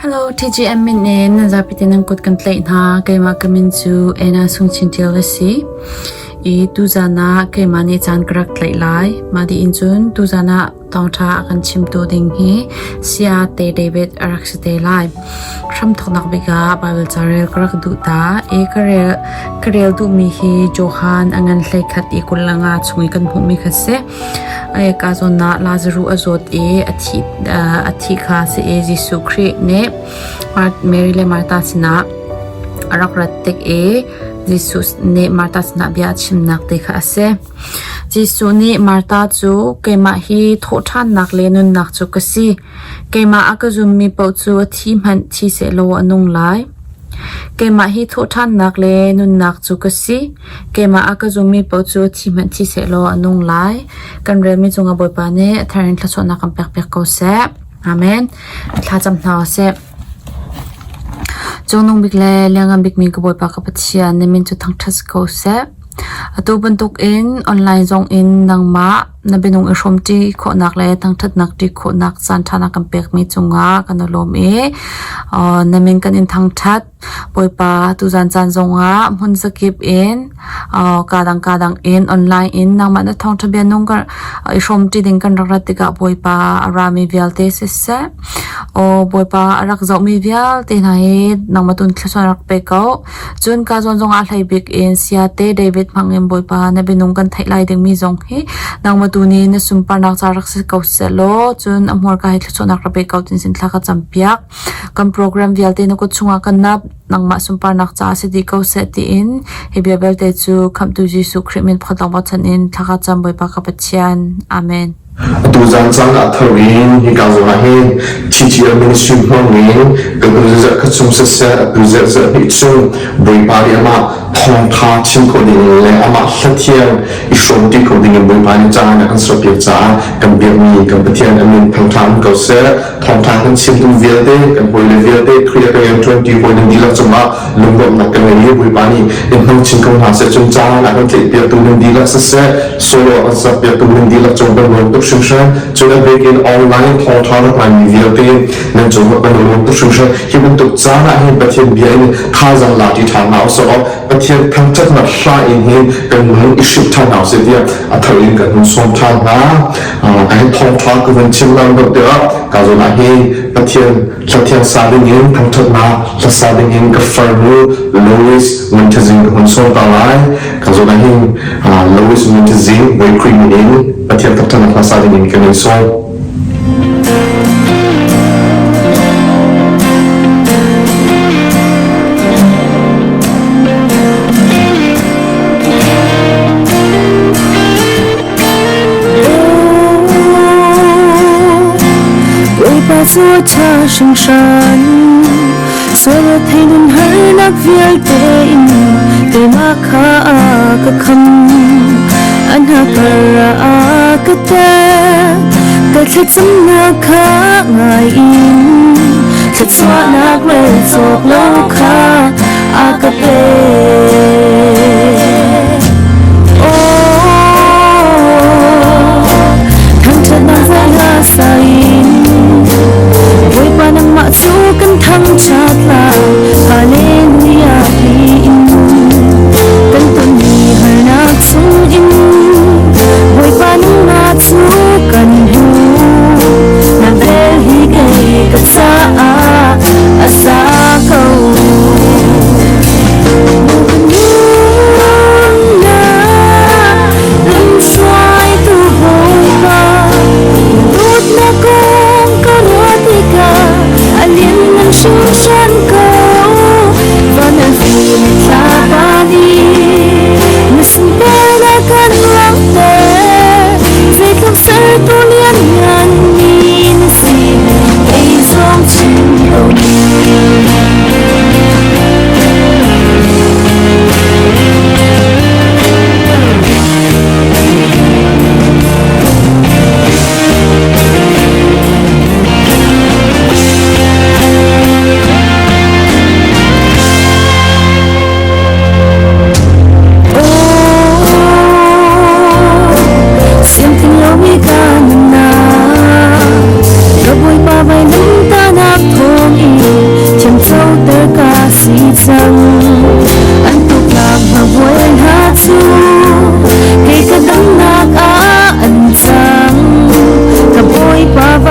Hello, TGM min in nan zapi te nan kut kan tlaih hna. Keimah ka min cu Anna Sung Chin Tial a si. I tuzan ah keimah nih caan ka rak tlaih lai. Mah dih in cun tuzan ah thawngṭha a kan chimtu ding hi Saya Te David a rak si te lai. Hramthawknak bik ah Baibal ca rel ka rak duh ta i ka rel duhmi hi Johan a ngan 11 i 25 chung i kan hmuhmi kha si. Ka zawn ah Lazaruh a zawt i a thih kha a si i Jesuh Khrih nih Mary le Martha sinah a rak rat tik i Jesuh nih Martha sinah bia a chimnak te kha a si. Jesuh nih Martha cu keimah hi thawhṭhannak le nunnak cu ka si. Keimah a ka zummi paoh cu a thi hmanh thi sehlaw a nung lai. Keimah hi thawhṭhannak le nunnak cu ka si. Keimah a ka zummi paoh cu thi hmanh thi sehlaw a nung lai. Kan relmi cungah Bawipa nih a thar in thluachuahnak kan pekpiak ko seh. Amen. Thlacam hna usih. Cungnung bik le lianngan bikmi ka Bawipa ka Pathian, na min cu thangṭhat si ko seh. Atu bantukin online zong in nangmah na bianung i hrawmṭi khawhnak le thangṭhatnak ṭi khawhnak caanṭha na kan pekmi cungah kan i lawm i na min kan in thangṭhat. Bawipa, tuzan caan zongah hmun zakip in kadang kadang in online in nangmah na thawngṭha bianung kan i hrawmṭi ding kan rak rat tikah Bawipa a rami vialte siseh, aw Bawipa a rak zohmi vialte hna hi nangmah tun thluachuah rak pe ko. Cun ka zawn zongah hlei bik in Siate David hmangin Bawipa na bianung kan theih lai dingmi zong hi nangmah tu nih na sunparnak ca rak si ko sehlaw cun a hmurka hi thluachuahnak rak pe ko tin sin thla ka campiak. Kan program vialte na kut chungah kan nap nangmah sunparnak ca si dih ko seh tiin hi bia vialte cu Khamhtu Jesuh Khrih min pakhat lawng bochan in thla ka cam Bawipa ka Pathian. Amen. Atu zan caan ah tho in hika zawn ah hin TGL ministry hmang in kan atu zarh khat chung siseh atu zarh zarh hnih chung Bawipa nih amah thawngtha chim khawh ding le amah hlathiang i hrawmti kho ding in Bawipa nih caan a kan serpiak caah kan biakmi kan Pathian a min thangtha um ko seh. Thawngtha kan chimtu vialte kan hawile vialte Khrih a kan rianṭuanṭi hawi nan dihlak cungah lunglawmhnak kan ngei i Bawipa nih in hmang chin ko hna seh. Cun caan a kan tlaihpiaktu nan dihlak siseh, solo a kan sakpiaktu nan dihlak cung kan lawm tuk hringhran. Cun a bik in online thawngṭha rak ngaimi vialte nan cungah kan lawm tuk hringhran. Hi bantuk caan ah hin Pathian bia in thazaang la ṭi ṭhan hna usih law Pathian thangṭhatnak hla in hin kan nun i hrilh ṭhan hna usih tiah a thar in kan hun sawm ṭhan hna. Ka hin thawngṭha ka vun chim lang deuh tiah ka zawn ah hin Pathian hlathiang sa dingin thangṭhatnak hlasa dingin ka farnu Lois Muntazing ka hun sawm ta lai. Ka zawn ah hin Lois Muntazing Bawi Khrih min in Pathian thangṭhatnak hlasa dingin kan in sawm. Bawipa cu a ṭha hringhran sual a thei nun harnak vialte in keimah kha a ka kham a hnakar ah a ka tek ka thlacamnak kha ngai in thluachuahnak rel cawk lo kha a ka pek. Thangṭhatnak hla sa in Bawipa nangmah cu kan thangṭhat lai Hallelujah tiin kan tonmi harnak chungin Bawipa nangmah cu kan hmu na vel hi kei ka caah a za ko.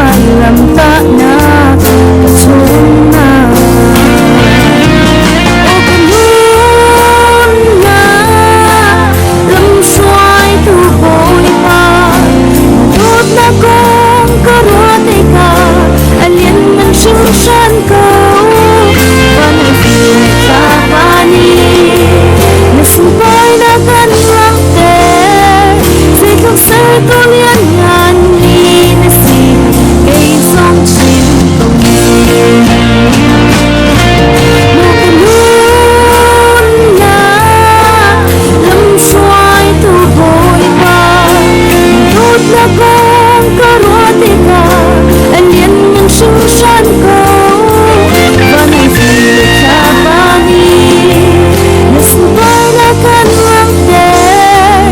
Vailamtahnak ka chungah. Aw ka nunnak lamhruaitu Bawipa, na dawtnak kong ka ruah tikah a lianngan hringhran ko. Van tlapa nih na sunparnak an langhter, zeitluk sertu lianngan mi na si, kei zong chim ko ne. Na ka nunnak lamhruaitu Bawipa, na dawtnak kong ka ruah tikah a lianngan hringhran ko. Van tlapa nih na sunparnak an langhter,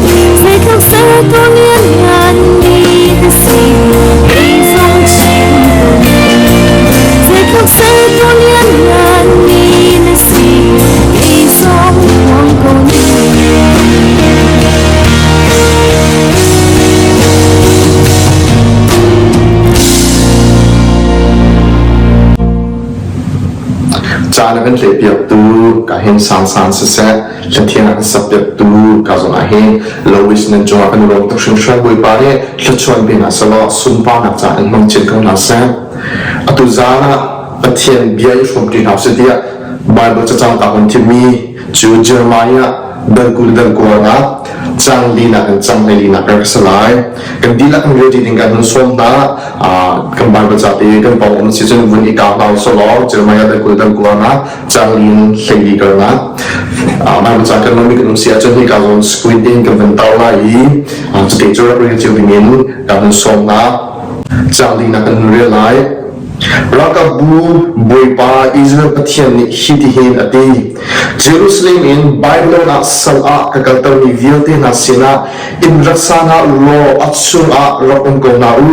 zeitluk sertu lianngan mi na si, kei zong chim ko ne. Zeitluk sertu lianngan mi na si, kei zong phuang ko ne. Ca na kan tlehpiaktu ka hin Sang Sang siseh, hlathiang a kan sakpiaktu ka zong ah hin Lois nan cungah kan i lawm tuk hringhran. Bawipa nih thluachuah pe hna sehlaw sunparnak ca in hmang chin ko hna seh. Atu zan ah Pathian bia i hrawmṭi hna usih tiah Bible cacang ka hun thimmi cu Jeremiah dal 20 dal 9 ah cang linak in cang 12nak ka si lai. Kan dihlak kan ready ding kan hun sawm hna. Kan Bible ca te kan pawng um si cun vun i kau hna usih law Jeremiah dal 20 dal 9 ah cang lin 12 karnak. Bible ca kan mi kan um si ahcun hika zawn screen in kan van tar lai i cuti cu rak rel cio ding in kan hun sawm hna. Cang linak kan hun rel lai. Ralkapbu Bawipa Israel Pathian nih hitihin a ti: Jerusalem in Babylon ah sal ah ka kaltermi vialte hna sinah inn rak sa hna u law a chungah rak um ko hna u.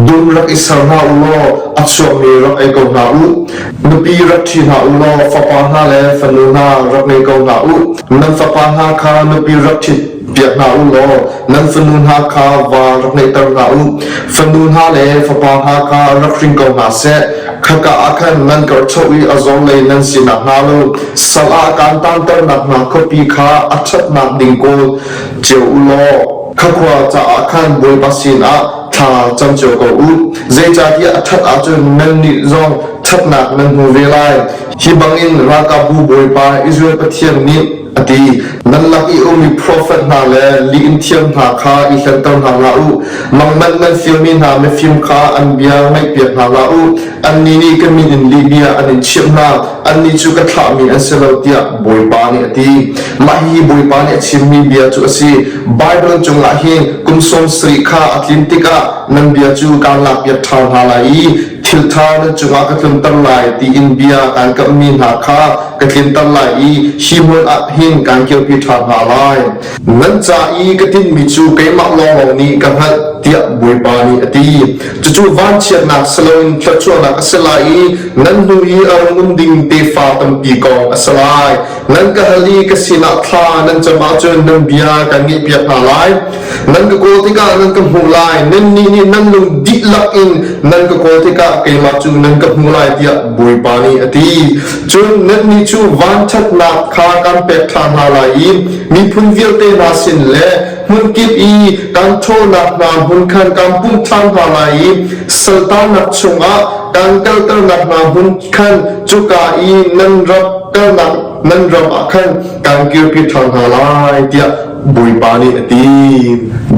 Dum rak i ser hna u law a chuakmi rak ei ko hna u. Nupi rak ṭhi hna u law fapa hna le fanu hna rak ngei ko hna u. Nan fapa hna kha nupi rak ṭhit piak hna u law nan fanu hna kha va rak ngeihter hna u. Fanu hna le fapa hna kha rak hring ko hna seh. Khaka ah khan nan karcho i a zorlei nan si nakhnga lo sal ah kaan taanternak hna khuapi kha a ṭhatnak ding kawl cio u law kha khua caah khan Bawipa sinah thla cam cio ko u. Zeicahtiah a ṭhat ahcun nannih zong ṭhatnak nan hmu ve lai. Hi bangin ralkapbu Bawipa Israel Pathian nih a ti. Nan lak i ummi profet hna le lih in thiam hna kha i hlenter hna hlah u. Mangmanh nan fialmi hna mifim kha an bia ngaihpiak hna hlah u. Annih nih ka min in lihbia an in chimh hna. Annih cu ka thlahmi an si lo tiah Bawipa nih a ti. Mah hihi Bawipa nih a chimmi bia cu a si. Bible cungah hin kum 70 kha a tlin tikah nan bia cu kaan lakpiak ṭhan hna lai i thilṭha nan cungah ka tlunter lai tiin bia kaan kamhmi hna kha ka tlinter lai i hi hmun ah hin kaan kirpi ṭhan hna lai. Nan ca i ka tinhmi cu keimah lawnglawng nih ka hngalh tiah Bawipa nih a ti. Cucu vanchiatnak si loin thluachuahnak a si lai i nan hnu i a rung um ding tefa tampi kong a si lai. Nan ka hal i ka sinah thla nan cam ahcun nan bia kan ngaihpiak hna lai. Nan ka kawl tikah nan ka hmuh lai. Nannih nih nan lung dihlak in nan ka kawl tikah keimah cu nan ka hmuh lai tiah Bawipa nih a ti. Cun nannih cu vanṭhatnak kha kan pek ṭhan hna lai i miphun vialte hna sin le hmunkip i kan ṭhawlnak hna hmun khan kan pumh ṭhan hna lai i saltannak chungah kan kalternak hna hmun khan cuka i nan rak kalnak nan ram ah khan kan kirpi ṭhan hna lai tiah Bawipa nih a ti.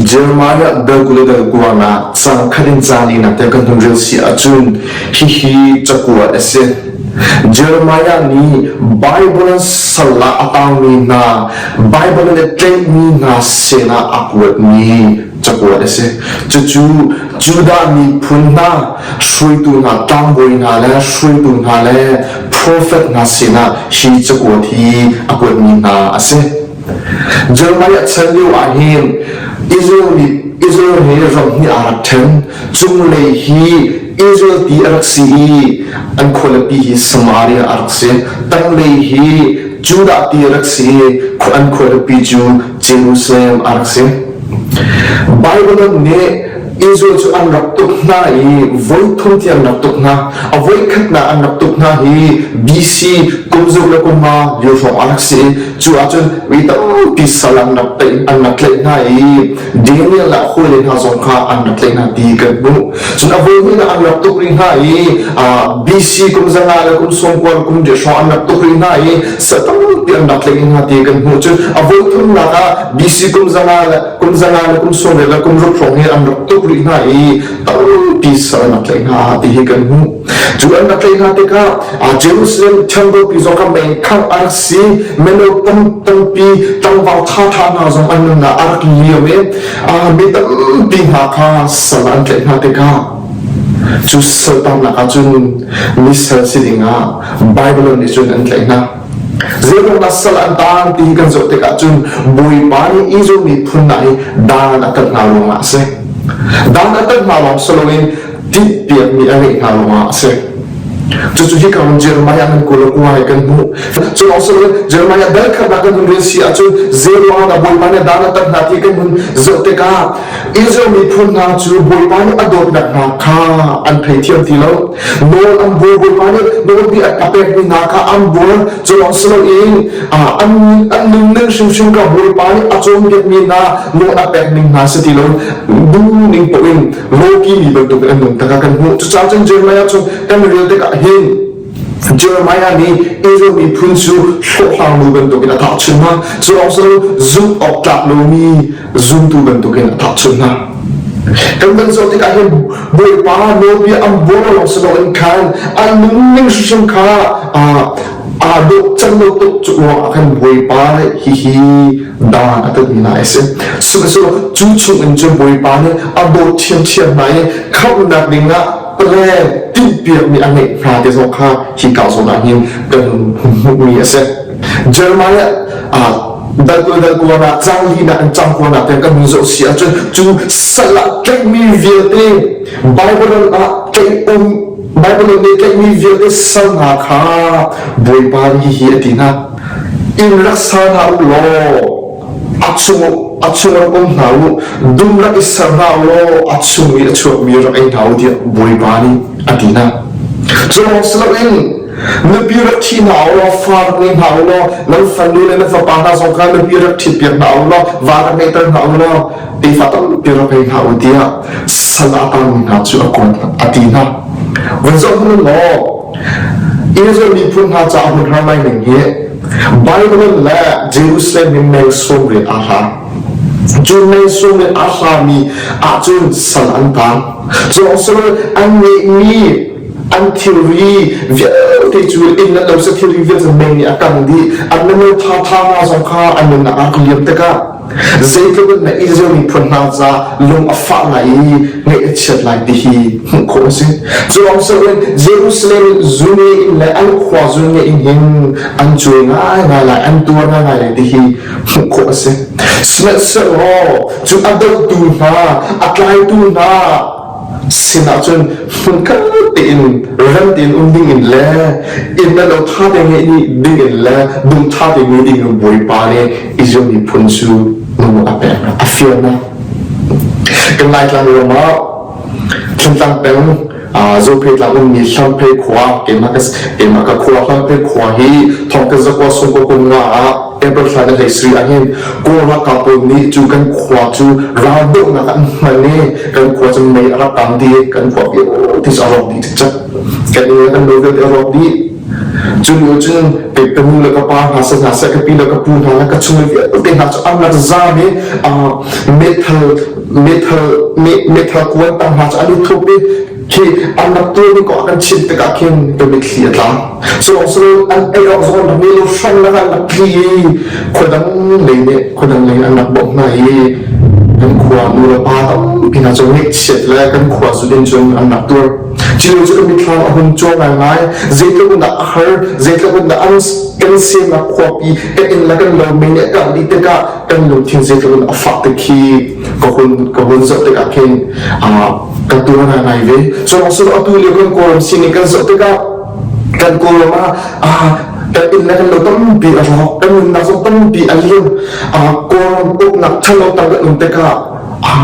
Jeremiah dal 20 le dal 9 ah cang khat in caan linak tiang kan hun rel si ahcun hihi cakuat a si. Jeremiah nih Bible sal ah a tangmi hna, Bible in a tlaihmi hna sinah a kuatmi cakuat a si. Cucu Judah miphun hna, hruaitu hna, tlangbawi hna le hruaitu hna le profet hna sinah hi cakuat hi a kuatmi hna a si. Jeremiah chan lio ah hin Israel mi Israel hi ram hnih aa rak ṭhen. Cunglei hi Israel ti a rak si i an khualipi hi Samaria a rak si. Tanglei hi Judah ti a rak si i an khualipi cu Jerusalem a rak si. Bible nih Israel cu an rak tuk hna i voi thum tiang rak tuk hna. A voi khatnak an rak tuk hna hi BC kum zuk le kum nga lio hrawng a rak si i cu ahcun mi tampi sal an rak tlaih an rak tlaih hna i Daniel le a hawile hna zong kha an rak tlaih hna ti kan hmuh. Cun a voi hnihnak an rak tuk rih hna i BC kum zanga le kum sawmkua le kum riat hrawng an rak tuk rih hna i sal tampi an rak tlaih hna ti kan hmuh. Cun a voi thumnak ah BC kum zanga le kum zanga le kum sawmriat le kum ruk hrawng hi an rak tuk rih hna i tampi sal an rak tlaih hna ti hi kan hmuh. Cu an rak tlaih hna tikah Jerusalem temple pi zong kha mei khangh a rak si. Mino tam tampi tlangval ṭhaṭha hna zong an nunnak a rak liam i mi tampi hna kha sal an tlaih hna tikah cu sal tamnak ah cun mi sal si dingah Bible nih cun an tlaih hna. Zeiruangah sal an taan ti hi kan zoh tikah cun Bawipa nih Israel miphun hna hi dan a tat hna ruangah a si. Dan a tat hna lawng si loin tinhpiakmi a ngeih hna ruangah a si. Cucu hi ka Jeremiah kan kul kua kan hmuh. Cu lawng si loin Jeremiah dal khatnak kan hun rel si ahcun zeiruangah dah Bawipa nih dan a tat hna ti kan hun zoh tikah Israel miphun hna cu Bawipa nih a dawtnak hna kha an theithiam ti lo. Nawl an buar Bawipa nih nawlbia a pekmi hna kha an buar. Cu lawng si loin an an nunning hrimhrim kha Bawipa nih a cawnpiakmi hna nawl a pekning hna si ti lo. Duhning paoh in lawki mi bantuk in an nung tak kan hmuh. Cucaah cun Jeremiah cu kan rel tikah hin Jeremiah nih Israel miphun cu hlawhhlangnu bantukin a tahchunh hna. Cu lawng si lo zumh awk tlak lomi zumtu bantukin a tahchunh hna. Kan van zoh tikah hin Bawipa nawlbia an buar lawng si loin khan an nunning hrimhrim kha aa dawh cang lo tuk cu ruangah khan Bawipa nih hihi dan a tatmi hna a si. Sihmanhsehlaw cu chungin cun Bawipa nih a dawt ṭhiamṭhiam hna i khamhnak dingah plan tinhpiakmi a ngeih hna ti zong kha hi ka zawn ah hin kan hmuhmi a si. Jeremiah dal dal kuana cang linak in cang kuana tiang kan hun zoh si ahcun cu sal ah tlaihmi vialte Bible ah tlaih um Bible nih tlaihmi vialte sal hna kha Bawipa nih hi a ti hna inn rak sa hna u law a chung a chung rak um hna u dum rak i ser hna u law a chung i a chuakmi rak ei hna u tiah Bawipa nih a ti hna cu lawng si loin Nupi rak ṭhi hna u law fa rak ngei hna u law nan fanu le nan fapa hna zong kha nupi rak ṭhitpiak hna u law va rak ngeihter hna u law tefa tampi rak ngei hna u tiah sal a tangmi hna cu a kuat a ti hna. Vun zoh hmanh law Israel miphun hna caah hun har lai ning hi Babylon le Jerusalem hi meng 80 aa hla. Cu meng 80 aa hlami ahcun sal an tang. Cu an ngeihmi an thilri vialte cu inn le lo sa thilri vialte mei nih a kang dih an mino tha tha hna zong kha an nunnak a liam tikah zeitluk in na Israel miphun hna ca lung a fah lai i ngaih a chiat lai ti hi hmuh khawh a si cu lawng si loin Jerusalem zunge in le an khua zunge in hin an cuai ngaingai lai an tuar ngaingai lai ti hi hmuh khawh a si sihmanhsehlaw cu a dohtu hna a tlaitu hna sinah cun hmunkhat tein rem tein um ding in le inn le lo ṭha te ngeih ding in le dum ṭha te ngei ding in Bawipa nih Israel miphun cu nawl a pek a fial hna. Kan Laitlang ram ah Thantlang peng Zophei tlang ummi Hlamphei khua keimah ka khua Hlamphei khua hi thongkhat zakua sungkua kum nga ah April thla ni 13 ah hin Kawl ralkap pawl nih cu kan khua cu raldohnak an hman i kan khua cu mei a rak kang dih kan khua vialte cu a rawk dih cikcek kan inn le kan lo vialte a rawk dih cu lio cun ka nu le ka pa hna seh hna seh ka pi le ka pu hna le ka chung le vialte hna cu an rak zaam i meithal meithal meithal kuan tang hna cu an i thup i khi an rak tuahmi kong a kan chimh tikah khin ka mitthli a tla Sihmanhsehlaw an ei awk zong an rak ngei lo hrang lak an rak tli i khuadang lei nih khuadang lei an rak bawmh hna i kan khua nu le pa tampi hna cu ngaihchiat le kan khua zun in cun an rak tuar. Cu cu kan mitthlam a hun cuang ngaingai. Zeitluk in dah a har, zeitluk in dah an kan semnak khuapi kan inn le kan lo mei nih a kangh dih tikah kan lungthin zeitluk in a fak ti khi ka hun zoh tikah khin ka tuar ngaingai ve. Cu atu lio kan Kawlram sining kan zoh tikah kan Kawlram ah kan inn le kan lo tampi a rawk, kan nunnak zong tampi a liam. Kawlram uknak ṭhalo tang kan um tikah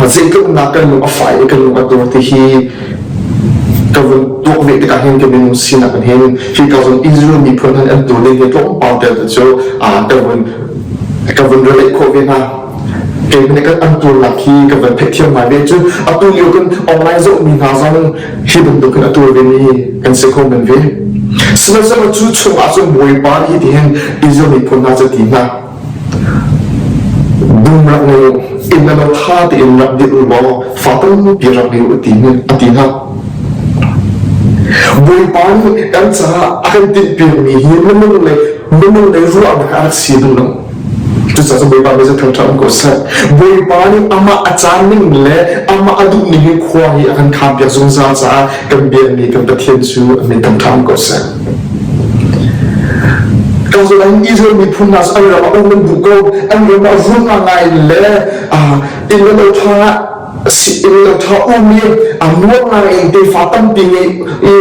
Zeitluk nak kan lung a fai i kan lung a tur ti hi ka vun tuak ve tikah hin ka minung sinak in hin hi ka zon Israel miphun han an tur ding hi tlawmpal tel te cu ka vun relate khawh ve hna. Kei nih kan an turnak hi ka van theihthiam ngai ve cu atu lio kan online zohmi hna zong hi bantukin a tur ve mi kan si kho men ve. Sihmanhsehlaw cu chungah cun Bawipa nih hitihin Israel miphun hna cu ti hna. Dum rak ngei u, inn le lo ṭha tein rak dirh u law fa tampi rak ngei u ti a ti hna. Bawipa nih kan caah a kan tinhpiakmi hi minung lei ruahnak a rak si duh lo. Cucaah cun Bawipa nih thangṭhat um ko seh. Bawipa nih amah a caan ning le amah a duh ning in khua hi a kan khaanpiak zungzal caah kan biakmi kan Pathian cu a min thangṭhat um ko seh. Kan Israel miphun hna cu an ram ah um an duh ko. An ram ah rum ngai le inn le lo ṭha inn lo ṭha um i nuam ngai in tefa tampi ngei i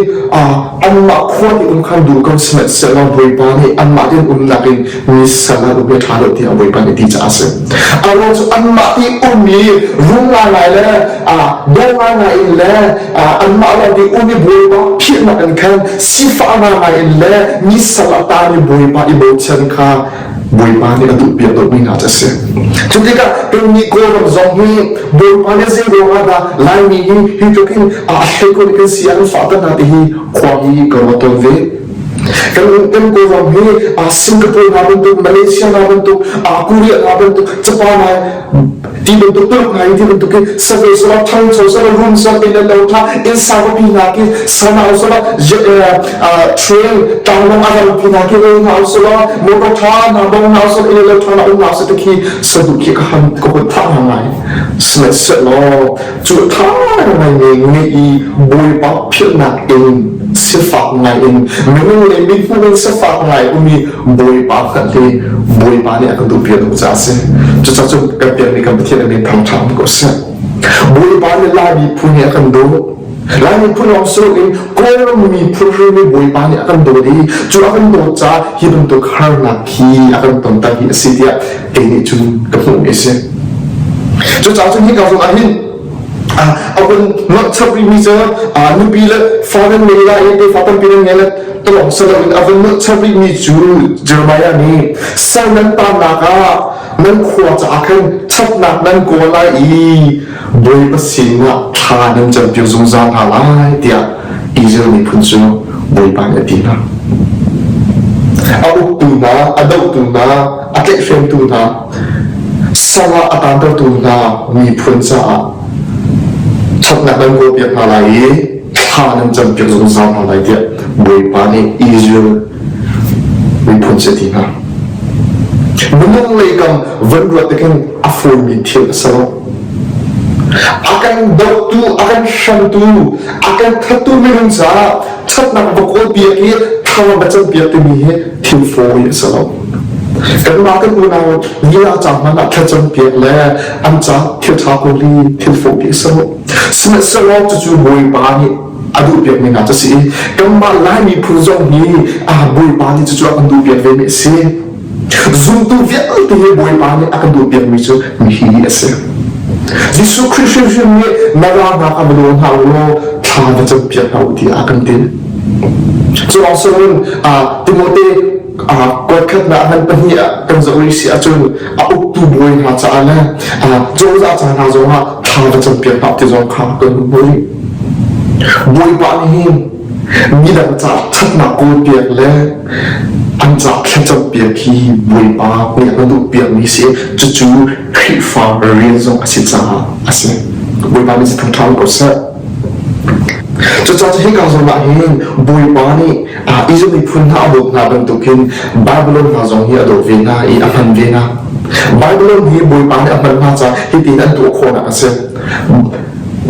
anmah khua ti um khan duh ko. Sihmanhsehlaw Bawipa nih anmah tin umnak in mi sal ah um hi ṭha lo tiah Bawipa nih ti caah a si. A ruang cu anmah ti um i rum ngaingai le daw ngaingai in le anmah lawng ti um i Bawipa philhnak in khan sifah ngaingai in le mi sal a tami Bawipa i bochan kha Bawipa nih a duhpiak deuhmi hna cu a si. Cu tikah kannih Kawlram zong hi Bawipa nih zei ruangah dah Laimi hi hi tluk in a hleikun kan si an fah hna ti hi khua hi ka ruat tawn ve. Kan Kawlram hi Singapore hna bantuk, Malaysia hna bantuk, Korea hna bantuk, Japan hna ti bantuk tuluk hna hi ti bantuk in save sala thangcho sala rum sala in lo tha in sang pi hna ki sanau sala train tlanglong a ral pi hna ki lo hna sala motor tha na bong hna sala in lo tha na um na sa te khi sadu khi ka han ko ko tha ngai smet se lo cu tha ngai nge nge i bawipa philhnak in sifak ngai in minung le mithmuh in sifak ngai umi Bawipa hngalh hi Bawipa nih a kan duhpiak tuk caah a si. Cucaah cun kan piakmi kan Pathian a min thangṭha um ko seh. Bawipa nih Lai miphun hi a kan duh. Lai miphun lawng si loin Kawlram miphun hrim hi Bawipa nih a kan dawt i cu a kan dawt caah hi bantuk harnak hi a kan tonter hi a si tiah kei nih cun ka hmuhmi a si. Cucaah cun hika zawn ah hin a vun nolhchap rihmi cu nupi le fa nan ngei lai i tefa tampi nan ngei lai tulawng si loin a vun nolhchap rihmi cu Jeremiah nih sal nan tannak ah nan khua caah khan ṭhatnak nan kawl lai i Bawipa sinah thla nan campiak zungzal hna lai tiah Israel miphun cu Bawipa nih a ti hna. A uktu hna, a dohtu hna, a tlaihhremtu hna, Sal ah a taantertu hna miphun caah ṭhatnak nan kawlpiak hna lai i thla nan campiak zungzal hna lai tiah Bawipa nih Israel miphun cu a ti hna. Minung lei kam van ruat tikhin a fawimi thil a si lo. A kan dohtu, a kan hramtu, a kan thattu minung caah ṭhatnak va kawlpiak i thla va campiak timi hi thil fawi a si lo. Kanmah kan unau lila ca hmanh ah thlacam piak le an ca thil ṭha kawl i thil fawhpi a si lo. Sihmanhsehlaw cucu Bawipa nih a duhpiakmi hna cu a si i kanmah Lai miphun zong hi Bawipa nih cucu a kan duhpiak vemi a si. Zumtu vialte hi Bawipa nih a kan duhpiakmi cu mihi a si. Jesuh Khrih hrimhrim nih na ralnak a va daw hna u law thla va campiak hna u tiah a kan ti. Cu lawng si loin Timote kuatkhatnak ngan pahnih ah kan zoh rih si ahcun a uktu bawi hna caah le cozah ca hna zongah thla va campiak hna ti zong kha kan hun hmu rih. Bawipa nih hin midang ca ṭhatnak kawlpiak le an ca thlacampiak hi Bawipa nih a kan duhpiakmi si cucu Khrihfa rian zong a si caah a si. Bawipa nih thangṭha ko seh. Cucaah hika zawn ah hin Bawipa nih Israel miphun hna a dawt hna bantukin Babylon hna zong hi a dawt ve hna i a hman ve hna. Babylon hi Bawipa nih a hman hna caah hitin an tuah khawhnak a si.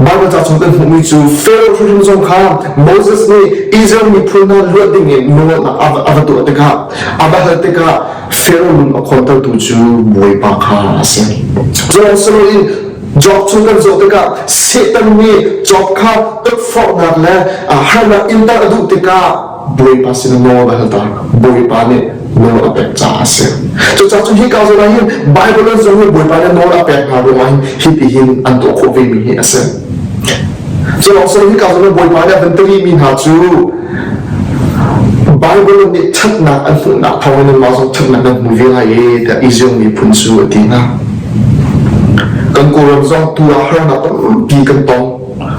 Bible ca chung kan hmuhmi cu Pharaoh hrimhrim zong kha Moses nih Israel miphun hna luat dingin nawlnak a va tuah tikah a va hal tikah Pharaoh lung a khawntertu cu Bawipa kha a si. Cu si loin Job chung kan zoh tikah Satan nih Job kha tukforhnak le harnak inter a duh tikah Bawipa sin nawl a hal ta. Bawipa nih Nawl a pek caah a si. Cucaah cun hika zawn ah hin Bible an zong hi Bawipa nih nawl a pek hna ruangah hin hiti hin an tuah khawh vemi hi a si. Cu lawng si hika zawn ah Bawipa nih a van timi hna cu Bible nih ṭhatnak an hmuhnak thawngin nanmah zong ṭhatnak nan hmu ve lai e tiah Israel miphun cu a ti hna. Kan Kawlram zong tu ah harnak tampi kan tong.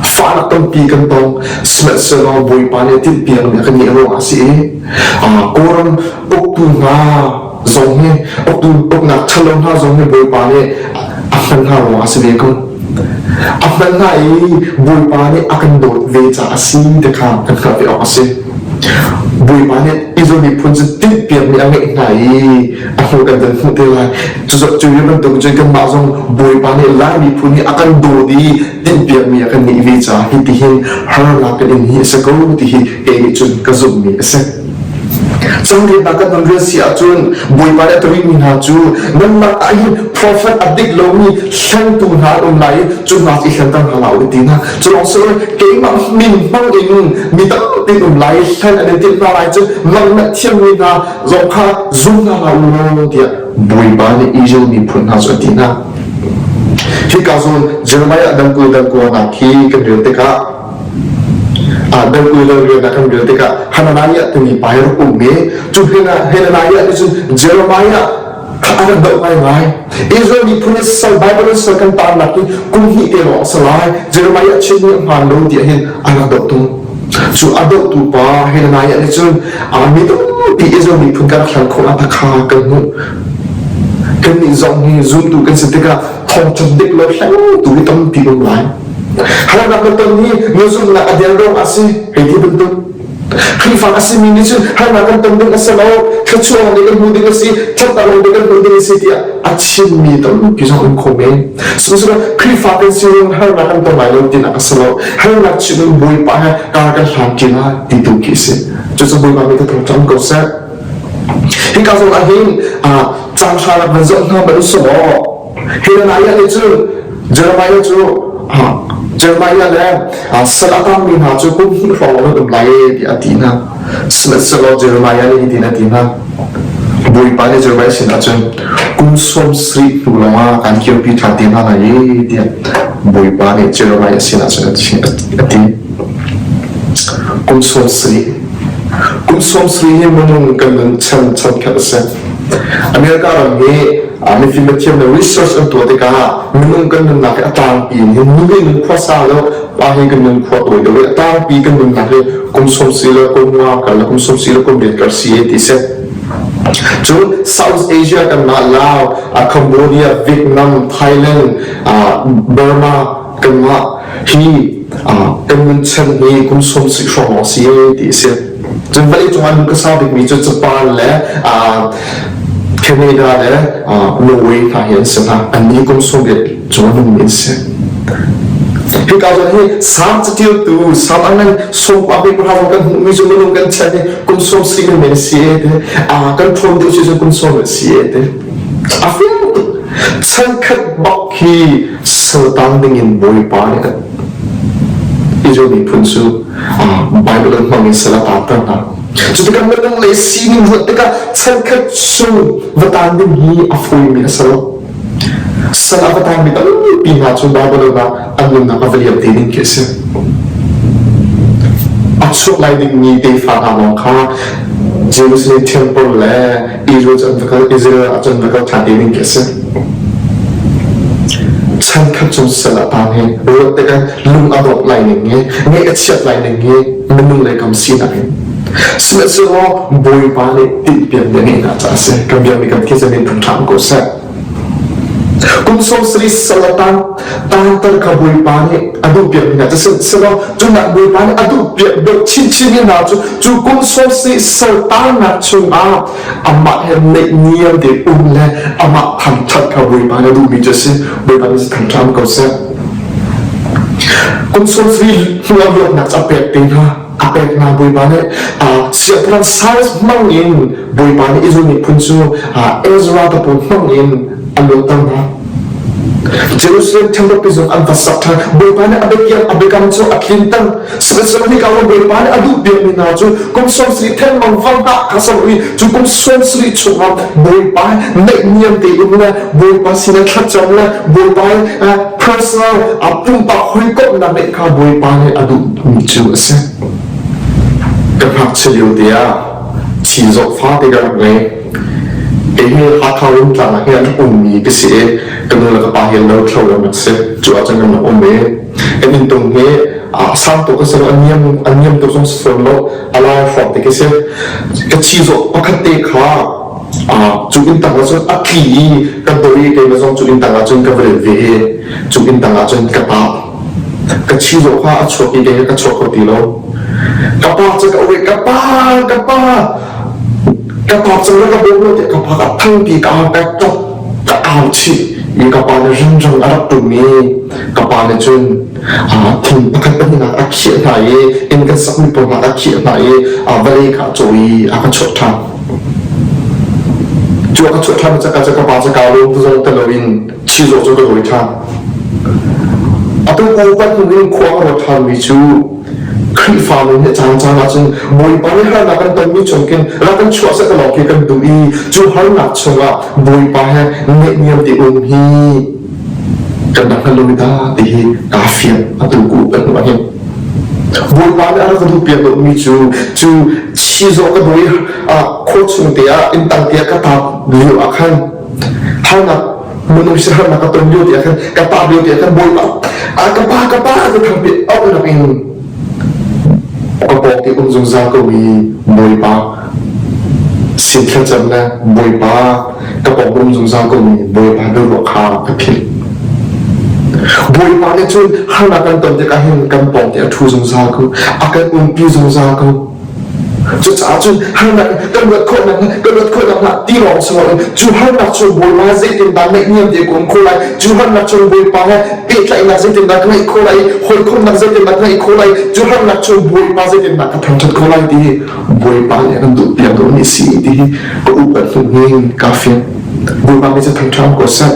Fahnak tampi kan tong. Sihmanhsehlaw Bawipa nih tinhpiakmi a kan ngeih ruangah a si i Kawlram uktu hna zong hi uktu uknak ṭhalo hna zong hi Bawipa nih a hman hna ruangah a si ve ko. A hman hna i Bawipa nih a kan dawt ve caah a si ti kha kan hngalh ve awk a si. Bawipa nih Israel miphun cu tinhpiakmi a ngeih hna i a hnu kan van hmuh te lai. Cu bantuk cun kanmah zong Bawipa nih Lai miphun hi a kan dawt i tinhpiakmi a kan ngeih ve caah hitihin harnak kan in hi a si ko ti hi kei nih cun ka zumhmi a si. Cangriatnak kan non rian si ahcun Bawipa nih a tuarmi hna cu nanmah ah hin profet a dik lomi hlengtu hna an um lai i cu hna cu i hlenter hna hlah u ti hna. Cu lawng si loin keimah min hmang in mi tampi um lai i hlen an in timh hna lai cu nangmah thiammi hna zong kha zum hna hlah u law tiah Bawipa nih Israel miphun hna cu a ti hna. Hika zawn Jeremiah dangkul dangkuanak hi kan rel tikah dangkul dangrianak kan rel tikah Hananiah timi pa hi rak um i cu Hananiah nih cun Jeremiah kha a rak doh ngaingai. Israel miphun i sal Bible in sal kan taannak hi kum hnih te lawng a si lai. Jeremiah chimmi a hmaan lo tiah hin a rak doh tung. Cu a dohtu pa Hananiah nih cun mi tampi Israel miphun kan rak hlan khawh ah kha kan hmuh. Kannih zong hi zumtu kan si tikah thawngṭha dik lo hlengtu hi tampi um lai. Harnak na ton hi na zumhnak a der ruang ah si hei ti bantuk. Khrihfa a simi nih cun harnak kan ton ding a si lo, thluachuah nih kan hmu ding a si, ṭhatnak lawng nih kan hmu ding a si tiah a chimmi tampi zong um kho men. Sihmanhsehlaw Khrihfa kan si ruang harnak kan ton lai lo tinak a si lo. Harnak chim in Bawipa he kar kan hlan ṭi lai ti tu khi a si. Cucu Bawipa mi ka thangṭhat ko seh. Hika zawn ah hin caan hra rak van zoh hna bal usih law Hananiah nih cun Jeremiah cu Jeremiah le sal a tangmi hna cu kum hnih hrawng nan um lai tiah a ti hna. Sihmanhsehlaw Jeremiah nih hitin a ti hna. Bawipa nih Jeremiah sinah cun kum 70 hnu lawngah kan kirpi ṭhan te hna lai tiah Bawipa nih Jeremiah sinah cun a ti. Kum 70 Kum 70 hi minung kan nun chan chan khat a si. America ram hi mifim a thiam le research an tuah tikah minung kan nunnak hi a tlangpi in hin nu hi nun khua sa lo pa hi kan nun khua tawi deuh i a tlangpi kan nunnak hi kum 70 le kum nga kar le kum 70 le kum riat kar si ti si. Cun South Asia kanmah Laos, Cambodia, Vietnam, Thailand, Burma kanmah hi kan nunchan hi kum 70 hrawng lawng si ti a si. Cun vawleicung ah nun ka sau bikmi cu Japan le Canada le Norway hna hi an si hna. Annih kum 80 cung a nungmi an si. Hika zawn hi Salm catialtu Salm a ngan sawmkua pe pahra kan hmuhmi cu minung kan chan hi kum 70 men men si e ti. Kan ṭhawn deuh si cu kum 70 si e ti. A fiang tuk. Chankhat bak hi saltang dingin Bawipa nih a Israel miphun cu Bible an hmang in sal a taanter hna. Cu tikah minung lei sining ruat tikah chankhat chung va taan ding hi a fawimi a si lo. Sal a va taanmi tampi hna cu Bible ah an nunnak a va liam te ding khi a si. A chuak lai dingmi tefa hna lawng kha Jerusalem temple le Israel cu an va kal Israel ah cun va kal ṭhan te ding khi a si. Chankhat chung sal a tang hi ruat tikah lung a dongh lai ning hi ngaih a chiat lai ning hi minung lei kam sinak in sihmanhsehlaw Bawipa nih tinhpiak mi a ngeih hna caah a si. Kan biakmi kan thisen in thangṭhat ko seh. Kum 70 sal a tang taanter kha Bawipa nih a duhpiakmi hna cu sihmanhsehlaw cunak Bawipa nih a duhpiak deuh chinchin mi hna cu cu kum 70 sal taannak chungah amah he naihniam te um le amah thangṭhat kha Bawipa nih a duhmi cu a si. Bawipa nih thangṭhat ko seh. Kum 70 hnu ah luatnak cu a pek te hna. A pek hna Bawipa nih siangpahrang Cyrus hmang in Bawipa nih Israel miphun cu Ezra te pawl hmang in a luatter hna. Jerusalem temple zong an va sak ṭhan. Bawipa nih a biakiam a biakam cu a tlinter. Sihmanhsehlaw hika ah Bawipa nih a duh piakmi hna cu kum 70 thengmang fang hna kha sam i cu kum 70 chungah Bawipa naihniam tein le Bawipa sinah thlacam le Bawipa personal a pumpak hawikomhnak ngeih kha Bawipa nih a duhmi cu a si. Ka ngakchia lio te ah chizawh fate ka rak ngei. Kei hi Hakha Rungtlang ah hin ummi ka si i ka nu le ka pa hi lo thlo an rak si. Cu ahcun kan rak um i kan inntung hi sang tuk a si lo, a niam tuk zong si fawn lo, a lai hrawng te khi si. Ka chizawh pakhat te kha cu inn tang ah cun a tli i ka doi i keimah zong cu inn tang ah cun ka va rit ve i cu inn tang ah cun ka tap. Ka chizawh kha a chuak i kei ka chuak kho ti lo. Ka pa cu ka ui, ka pa, ka pa, ka pa cu na ka bawm lo tiah ka pa ka thangpi ka au ka tok ka au chih i ka pa nih ringrang a rak tum i ka pa nih cun thing pakhat pahnih a khiah hna i inn kan sakmi pawl hna a khiah hna i vawlei kha a caw i a ka chuah ṭhan. Cu a ka chuah ṭhan caka cu ka pa cu kaa lawm zong te loin chizawh cu ka dawi ṭhan. Atu upat hnu in khua ka ruat ṭhanmi cu Khrihfa nun hi caan caan ahcun Bawipa nih harnak kan tonmi chung khin rak kan chuah seh lawng khi kan duh i cu harnak chungah Bawipa he neihniam ti um hi kan rak hngal lomi dah ti hi kaa fiang atu ku kan hmuh ahhin. Bawipa nih a rak ka duh piak lomi cu cu chizawh ka dawi khua chung te ah inn tang te ah ka tap lio ah khan harnak minung siaherhnak ka ton lio tiah khan ka pa lio tiah khan Bawipa a ka pa ka pa ka thangpi auh nak in ka pawk ti um zungzal ko mi Bawipa sin thlacam le Bawipa ka pawk um zungzal ko mi Bawipa biaruah kha ka philh. Bawipa nih cun harnak kan ton tikah hin kan pawng te a ṭhu zungzal ko a kan umpi zungzal ko. Cucaah cun harnak kan luat khawhnak kan luat khawhnak hnga ti lawng si loin cu harnak cu Bawipa zeitindah naihniam te ka um khawh lai, cu harnak cu Bawipa he pehtlaihnak zeitindah ka ngeih khawh lai, hawikomhnak zeitindah ka ngeih khawh lai, cu harnak cu Bawipa zeitindah ka thangṭhat khawh lai ti hi Bawipa nih a kan duhpiak duhmi a si ti hi ka upat hnu hin kaa fiang. Bawipa nih cu thangṭhat ko seh.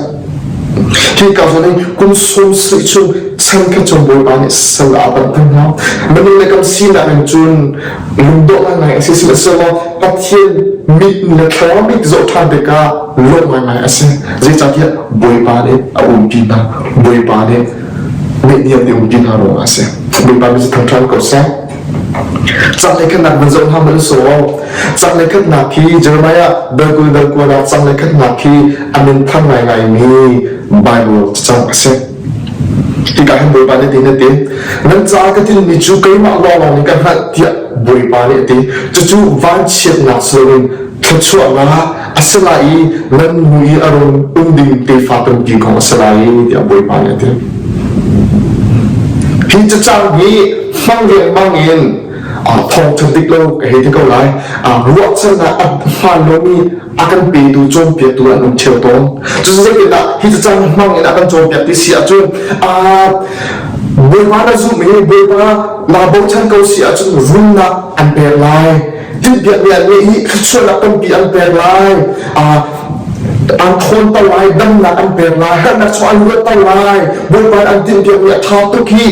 Hi ka zawn in kum 70 chung chan kha cung Bawipa nih sal aa banh cang hna. Minung le kan sinak in cun lungdawh ngaingai a si. Sihmanhsehlaw Pathian mit le thlarau mit zoh ṭhan tikah lawm ngaingai a si. Zeicahtiah Bawipa nih a umpi hna. Bawipa nih neihniam nih umpi hna ruangah a si. Bawipa mit cu thangṭhat ko seh. Cang le khatnak van zoh hna hmanh sawh. Cang le khatnak hi Jeremiah dal 20 dal 9 ah cang le khatnak hi a min thang ngaingaimi Bible cacang a si. Hika hin Bawipa nih tin a ti. Nan caah ka tinmi cu keimah lawnglawng nih ka hngalh tiah Bawipa nih a ti. Cucu vanchiatnak si loin thluachuahnak a si lai i nan hnu i a rung um ding tefa tampi kong a si lai tiah Bawipa nih a ti. Hi cacang hi hmang riangmang in thawngṭha dik lo ka hei ti ko lai. Ruahchannak a hmaan lomi a kan petu cawnpiaktu an um ṭheo tawn. Cucu zeitindah hi cacang hmang in a kan cawnpiak ti si ahcun Bawipa na zumh i Bawipa naa bochan ko si ahcun rumnak an pek lai. Tinhpiakmi an ngeih i thluachuahnak tampi an pek lai. An thawnter lai, damnak an pek lai, harnak chung an luatter lai. Bawipa an tinhpiakmi a ṭha tuk hi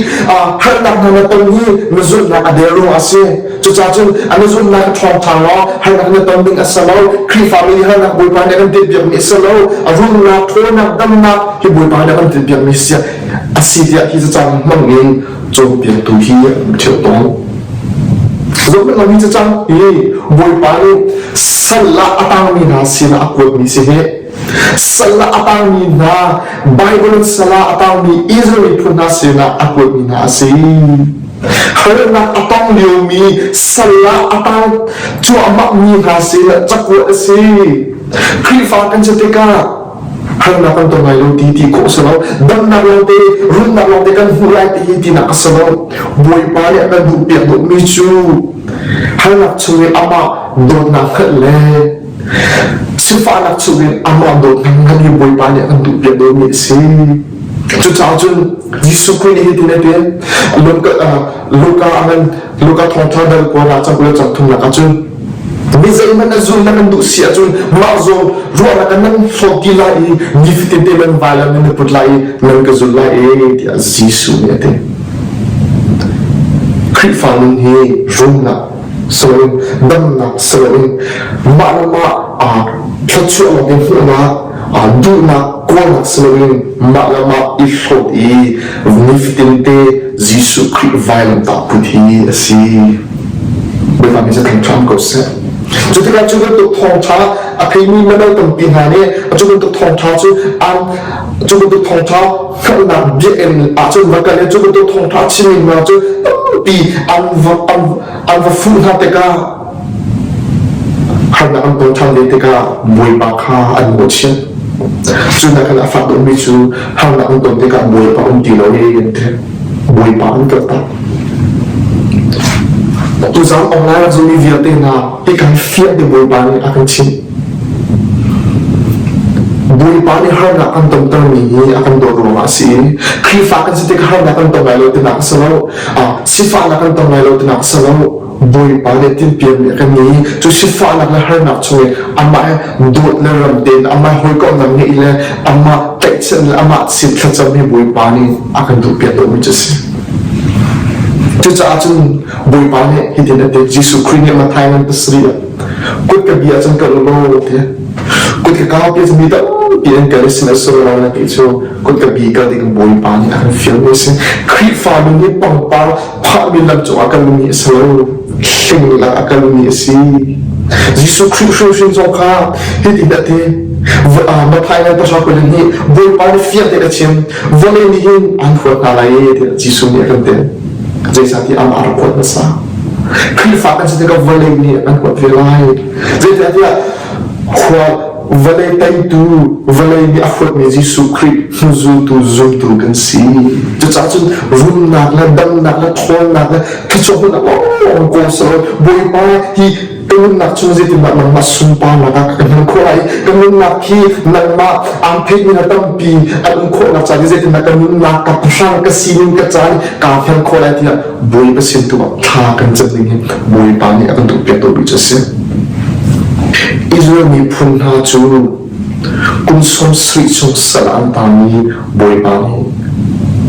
harnak hna na ton hi na zumhnak a der ruangah a si. Cucaah cun na zumhnak a ṭhawng ṭhan law harnak na ton ding a si lo. Khrihfami nih harnak Bawipa nih a kan tinhpiakmi a si lo. Rumnak, ṭhawnnak, damnak hi Bawipa nih a kan tinhpiakmi a si tiah hi cacang hmang in cawnpiaktu hi an ṭheo tawn. Zohhmanh hi cacang hi Bawipa nih sal ah a tangmi hna sinah a kuatmi si hi. Sal ah a tangmi hna Bible in sal ah a tangmi Israel miphun hna sinah a kuatmi hna a si. Harnak a tong liomi sal ah a tang cuahmahmi hna sinah cakuat a si. Khrihfa kan si tikah harnak kan tong lai lo ti ti khawh si lo damnak lawngte rumnak lawngte kan hmuh lai ti hi tinak a si lo Bawipa nih a kan duh piak duhmi cu harnak chung in amah dawtnak hngalh le sifahnak chung in amah dawtnak ngan hi Bawipa nih a kan duh piak duhmi a si. Cucaah cun Jesuh Khrih nih hitin a ti Luka Luka thawngṭha dal 9 na cang 23 nak ah cun. Mi zeihmanh a zul na kan duh si ahcun mah zawn ruahnak ah nan hlawt ti lai i nifatin te nan vailam in na put lai i nan ka zul lai e tiah Jesuh nih a ti. Khrihfa nun hi rumnak si loin damnak si loin mah le mah thluachuah lawng in hmuhnak duhnak kawlnak si loin mah le mah i hlawt i nifatin te Jesuh Khrih vailamtah put hi a si. Bawipa min cu thangṭhat ko seh. Cu tikah cu bantuk thawngṭha a theimi mino tampi hna nih cu bantuk thawngṭha cu an cu bantuk thawngṭha hngalhnak biakinn ahcun va kal i cu bantuk thawngṭha chimmi hna cu tampi an va an, an va fuh hna tikah harnak an ton ṭhan ve tikah Bawipa kha an mawhchiat. Cu nakin a fak deuhmi cu harnak an ton tikah Bawipa um ti lo i an ti. Bawipa an kaltak. Tuzaan online zummi vialte hna hi kan fiah ti Bawipa nih a kan chimh. Bawipa nih harnak kan tontermi hi a kan dawt ruangah a si i Khrihfa kan si tikah harnak kan tong lai lo tinak a si lo. Sifahnak kan tong lai lo tinak a si lo. Bawipa nih tinhpiakmi a kan ngei i cu sifahnak le harnak chung i amah he dawt le ram tein amah hawikomhnak ngeih le amah tlaihchan le amah sin thlacam hi Bawipa nih a kan duhpiak deuhmi cu a si. Cucaah cun Bawipa nih hitin a ti, Jesuh Khrih nih Matthai ngan pasarih ah kut ka bia cun kal law ti kut ka kau pi mi tampi an kal i sihmanhsehlaw na ti cu kut ka bi kal ding Bawipa nih a kan fialmi a si. Khrihfa nun hi pangpar phahmi lam cungah kalmi a si lo, hling lak a kalmi a si. Jesuh Khrih hrimhrim zong kha hitin a ti, Matthai ngan pahra kul in hi Bawipa nih fiang tein a chim, vawlei nih hin an huat hna lai e tiah Jesuh nih a kan ti. Zeicahtiah amah rak huat hmasa. Khrihfa kan si tikah vawlei nih an huat ve lai. Zeicahtiah khua vawlei teitu, vawlei nih a huatmi Jesuh Khrih hnuzultu zumtu kan si. Cucaah cun rumnak le damnak le ṭhawnnak le thluachuahnak lawng kawl si lo Bawipa hi ka nunnak chung zeitindah nangmah sunparnak ah ka hman khawh lai ka nunnak hi nangmah aan theihmi na tampi an um khawhnak ca hi zeitindah ka nunnak ka pahrang ka sining ka caan kaa hman khawh lai tiah Bawipa sin tu ah thla kan cam ding hi Bawipa nih a kan duhpiak dawhmi cu a si. Israel miphun hna cu kum 70 chung sal an taangmi Bawipa nih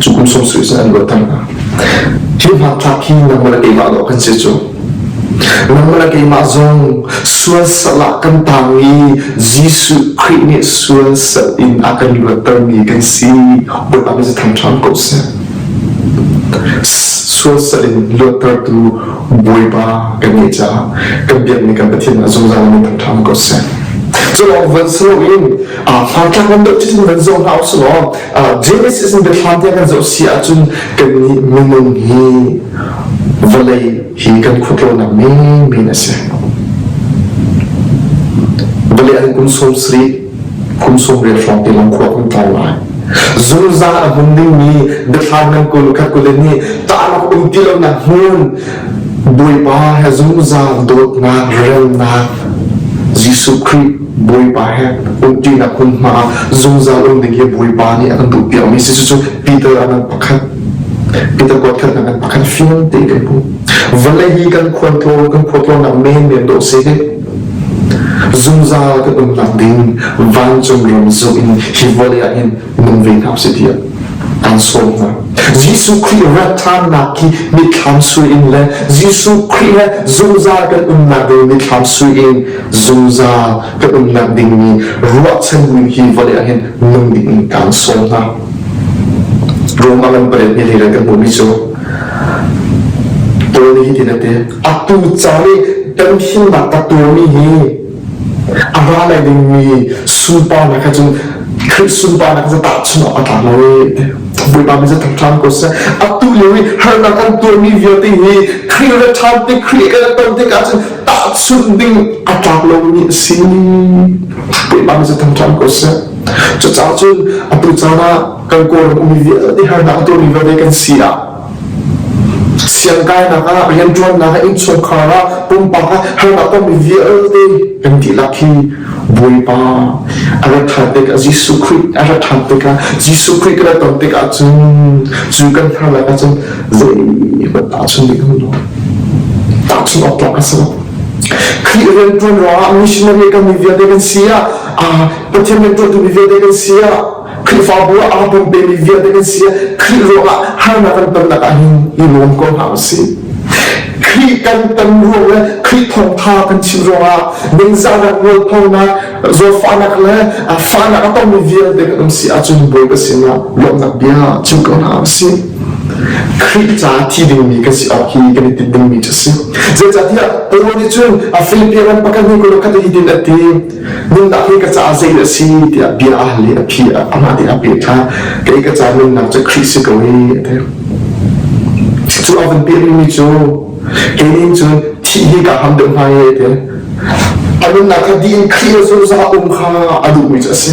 cu kum 70 cun an luatter hna. Hi hmanthlak hi nangmah le keimah dawh kan si cu. Nangmah le keimah zong sual sal ah kan taang i Jesuh Khrih nih sual sal in a kan luattermi kan si. Bawipa min cu thangṭhat ko seh. Sual sal in luattertu Bawipa kan ngeih caah kan biakmi kan Pathian ah zungzal in thangṭhat ko seh. Cu lawng van si loin hmanthlak van deuh cutin van zoh hna usih law Genesis in biathlam tiang kan zoh si ahcun kannih minung hi vawlei hi kan khuatlonak menmen a si. Vawlei an kum 70 kum 80 hrawng te lawng khua kan tlai lai. Zungzal a hmun dingmi biathlam nan kul khat kul in hi tahnak um ti lonak hmun Bawipa he zungzal dawtnak remnak Jesuh Khrih Bawipa he umṭinak hmunhma ah zungzal um ding hi Bawipa nih a kan duhpiakmi si cucu Peter ah nan pakhat Peter kuat khat nan pakhat fiang tein kan hmuh. Vawlei hi kan khualtlawn kan khualtlawnnak menmen dawh si hi zungzal kan umnak ding vancung ram zoh in hi vawlei ah hin nung ve hna usih tiah an sawm hna. Jesuh Khrih rat ṭhannak hi mitthlam sui in le Jesuh Khrih he zungzal kan umnak ding mitthlam sui in zungzal kan umnak dingmi ruahchan buin hi vawlei ah hin nung ding in kaan sawm hna. Roma lam pariat ni hlei kan hmuhmi cu Paul nih hitin a ti, atu caan i kan himnak ka tuarmi hi a ra lai dingmi sunparnak kha cun Khrih sunparnak cu tahchunh awk a tlak lo i Bawipa mi cu thangṭhan ko seh. Atu lio i harnak kan tuarmi vialte hi Khrih ra ṭhan tik Khrih kan ton tikah cun tahchunh ding a tlak lomi a si. Bawipa mi cu thangṭhan ko seh. Cucaah cun atu caan ah kan Kawlram ummi vialte harnak a tuarmi vialte kan si ah siangkainak ah rianṭuannak ah innchungkhar ah pumpak ah harnak tonmi vialte kan dihlak hi Bawipa a rat ṭhan tikah Jesuh Khrih a rat ṭhan tikah Jesuh Khrih kan ton tikah cun cu kan harnak ah cun zeihmanh tahchun ding um lo tahchun awk tlak a si lo. Khrih rianṭuan ruangah missionary kan mi vialte kan si ah, Pathian rianṭuantu mi vialte kan si ah, Khrihfabu ah aa pumpemi vialte kan si ah, Khrih ruangah harnak kan tonnak ah hin i lawm ko hna usih. Khrih kan ton ruang le Khrih thawngṭha kan chim ruangah ningzahnak, mualphonak, zawtfahnak le fahnak a tongmi vialte kan um si ahcun Bawipa sinah lawmhnak bia chim ko hna usih. Khrih ca thi dingmi kan si awk hi kan i tinh dingmi cu a si. Zeicahtiah Paul nih cun a Filipi ram pakhat nih kul khat hitin a ti, nunnak hi ka caah zei a si tiah bia a hal i a phi amah nih a peh ṭhan. Kei ka ca nunnak cu Khrih si ko hi a ti. Cu a van pehmi cu kei nih cun thih hi ka ham deuh hnga i a ti. A nunnak kha dih in Khrih le zungzal um kha a duhmi cu a si.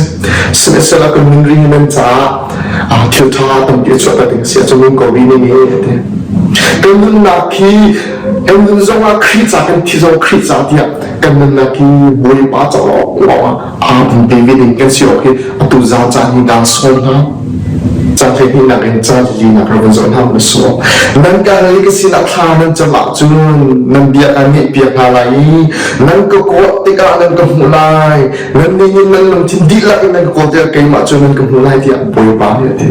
Sihmanhsehlaw kan nun ring nan caah thil ṭha tampi a chuahter ding a si ahcun nung ko rih ning i a ti. Kan nunnak hi kan nun zongah Khrih ca kan thi zong Khrih ca tiah kan nunnak hi Bawipa ca lawng ah aa pumpe ve ding kan si awk hi atu zan caan hi daan sawm hna. Caan hleihnih in caan linak rak in zoh hna na sawm. Nan ka lei ka sinah thla nan cam ahcun nan bia kaan ngaihpiak hna lai i nan ka kawh tikah nan ka hmuh lai. Nan nih nih nan lungthin dihlak in nan ka kawl tikah keimah cu nan ka hmuh lai tiah Bawipa nih a ti.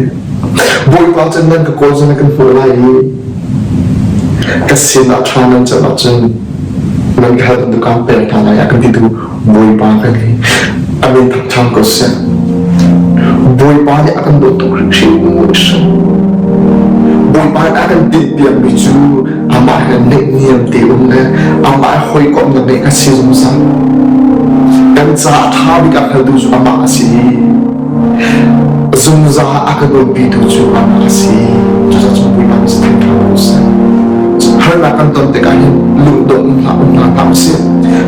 Bawipa cu nan ka kawl cu nan ka hmuh lai i ka sinah thla nan cam ahcun nan ka hal bantuk kaan pek hna lai a kan titu Bawipa kan hi a min thangṭhat ko seh. Bawipa nih a kan dawt tuk hrimhrim. Bawipa nih a kan tinhpiakmi cu amah he neihniam te um le amah he hawikomhnak ngeih kha si zungzal. Kan caah ṭha bik a hngaltu cu amah a si i zungzal a kan umpitu cu amah a si. Cucaah cun Bawipa nih thangṭhat ko seh. Harnak kan ton tikah hin lungdongh hlah um hna hlah usih.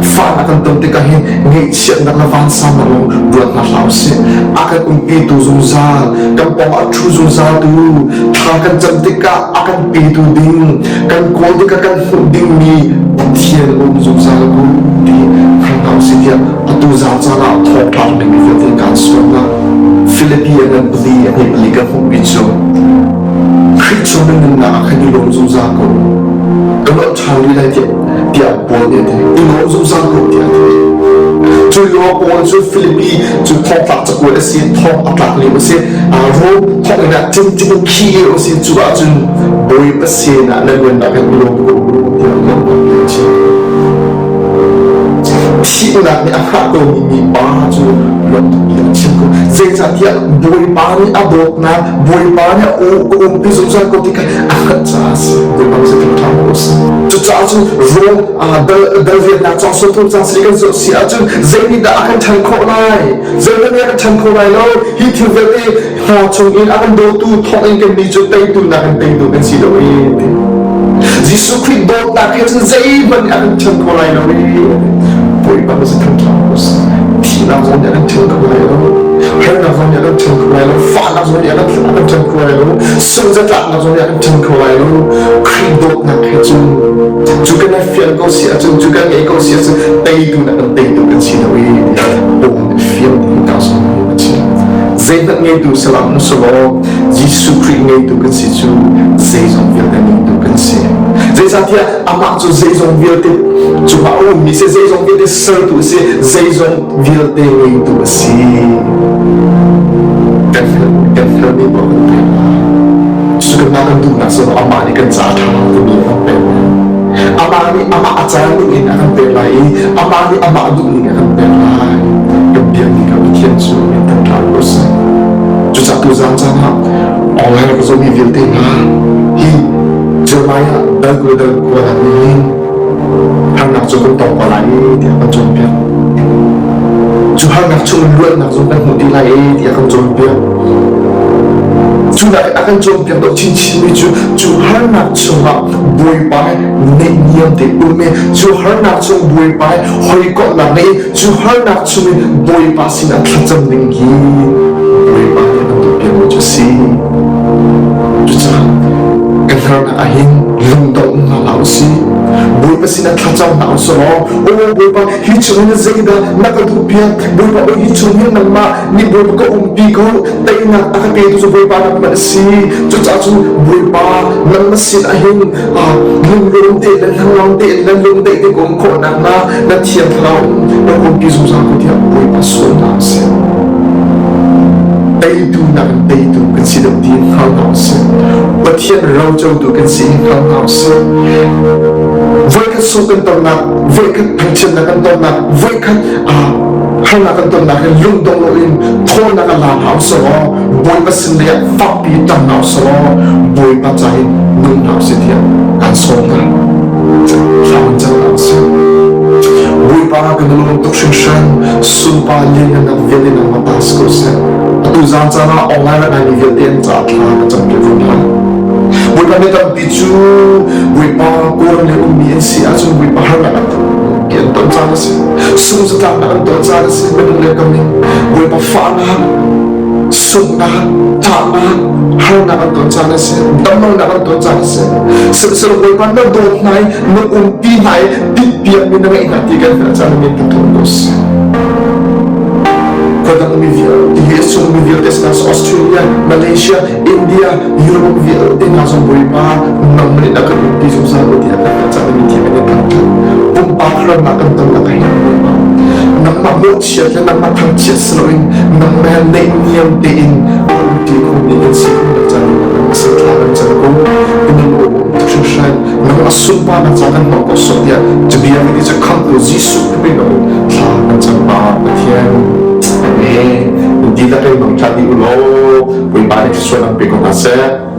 Fahnak kan ton tikah hin ngaihchiatnak le vansannak lawng ruat hna hlah usih. A kan umpitu zungzal, kan pawng ah ṭhu zungzaltu, thla kan cam tikah a kan petu ding, kan kawl tikah kan hmuh dingmi Pathian um zungzal ku ti hngal hna usih tiah atu zan caan ah thawngṭha dingmi vialte kaan sawm hna. Filipi an an pali a hme pali kan hmuhmi cu Khrih chung na nunnak ah khan i lawm zungzal ko. Ka lawh ṭhan rih lai tiah tiah Paul nih a ti. I lawm zungzal ko tiah a ti. Cu lio Paul cu Filipi cu thongtlak cakuat a si, thong a tlak lio a si. Rom thonginn ah cingcing in khi lio a si. Cu ahcun Bawipa sin ah nan nunnak in i lawm ko tiah lawmhnak bia a chim. Thihnak nih a hngah komi mipa cu lawmhnak bia a chim ko. Zeicahtiah Bawipa nih a dawtnak, Bawipa nih a ka umpi zungzal ko ti kha a hngalh caah a si. Bawipa nih zeitin ṭha maw a si. Cucaah cun Rom dal riannak cawng sawhthum cang si kan zoh si ahcun zeinihdah a kan ṭhan khawh lai? Zeidah nih a kan ṭhan khawh lai lo? Hi thil vialte hna chungin a kan dawtu thawngin kannih cu teitu nakin teitu kan si lo i Jesuh Khrih dawtnak he cun zeihmanh nih a kan ṭhen kho lai lo i Bawipa na si thangṭha ko seh. Thihnak zong nih a kan ṭhen kho lai lo. Harnak zong nih a kan ṭhen kho lai lo. Fahnak zong nih a kan ṭhen kho lai lo. Sungzatlaknak zong nih a kan ṭhen kho lai lo. Khrih dawtnak he cun cu kan i fial ko si ahcun cu kan ngei ko si ahcun teitu na kan teitu kan si lo i Paul nih fiang tein kaa sawm a chim. Zeihmanh ngeitu salam selaw Jesuh Khrih ngeitu kan si cu zeizong vialte ngeitu kan si. Zeicahtiah amah cu zeizong vialte cungah a ummi si, zeizong vialte sertu a si, zeizong vialte ngeitu a si. Kan kan helmi paoh kan pek lai. Cucu kanmah kan duhnak cu amah nih kan ca ṭha timi a kan pek lai. Amah nih amah a caan ning in a kan pek lai i amah nih amah duh ning a kan pek lai. Kan biakmi kan Pathian cu min thangṭhat ko seh. Cucaah tuzaan caan ah online ka zohmi vialte hna hi Jeremiah dal kul dal kua nak nih hin harnak cu kan tong ko lai tiah kan cawnpiak. Cu harnak chung in luatnak zong kan hmuh ti lai tiah kan cawnpiak. Cu nak a kan cawnpiak deuh chinchinmi cu cu harnak chungah Bawipa neihniam te um i cu harnak chung Bawipa hawikomhnak ngei cu harnak chungin Bawipa sinah thlacam ding hi Bawipa nih a kan tuahpiakmi cu a si. Cucaah kan harnak ahhin lungdongh hna hlah usih. Bawipa sinah thlacam hna usih law, Aw Bawipa, hi chungin zeidah na ka duhpiak? Bawipa, aw hi chungin nangmah nih Bawipa ka umpi ko. Teinak a ka petu cu Bawipa nangmah na si. Cucaah cun Bawipa, nangmah sinah hin lunglawm tein le hnangam tein le lungdaih tein ka um khawh nakhnga na Thiang Thlarau na ka umpi zungzal ko tiah Bawipa sawm hna usih. Teitu nakin teitu kan si deuh ti hngal hna usih. Pathian rocotu kan si hi hngal hna usih. Voikhat sung kan tonnak, voikhat thangchiatnak kan tonnak, voikhat harnak kan tonnak hin lungdong loin thawnnak a la hna usih law Bawipa sin lei ah fakpi ṭang hna usih law Bawipa ca hin nung hna usih tiah kan sawm hna. Thla kan cam hna usih. Bawipa kan lung tuk hringhran sunpa lianngannak vialte nangmah ta si ko seh. Atu zan caan ah online a ngaimi vialte an caah thla ka campiak ko hna. Bawipa mi tampi cu Bawipa Kawlram le ummi an si ahcun Bawipa harnak an an ton caan a si. Sungzatlaknak an ton caan a si. Minung le kam in Bawipa fahnak, sunghnak, ṭahnak, harnak an ton caan a si. Damlonak an ton caan a si. Sihmanhsehlaw Bawipa na dawt hna i na umpi hna i tinhpiakmi na ngeih hna ti kan hngalh caan min ka thawng ko si. Khuadang mi vialte, US chung mi vialte sinah Australia, Malaysia, India, Europe vialte hna zong Bawipa nang nih na kan umpi zungzal ko tiah kan hngalh caan mi thiam in kan thangṭhat. Pumpak ramah kan ton nak hin Bawipa nangmah mawhchiat le nangmah thangchiat si loin nangmah naihniam tein umti khawhmi kan si khawhnak caan in kan thla kan cam ko. Kan in um tuk hringhran. Nang a sunparnak ca kan hmang ko sawh tiah cabia kan i cu khamhtu Jesuh Khrih min thla kan cam pa Pathian. Amen. Dihlak in mangṭha dih u law Bawipa nih thluachuah nan pe ko hna seh.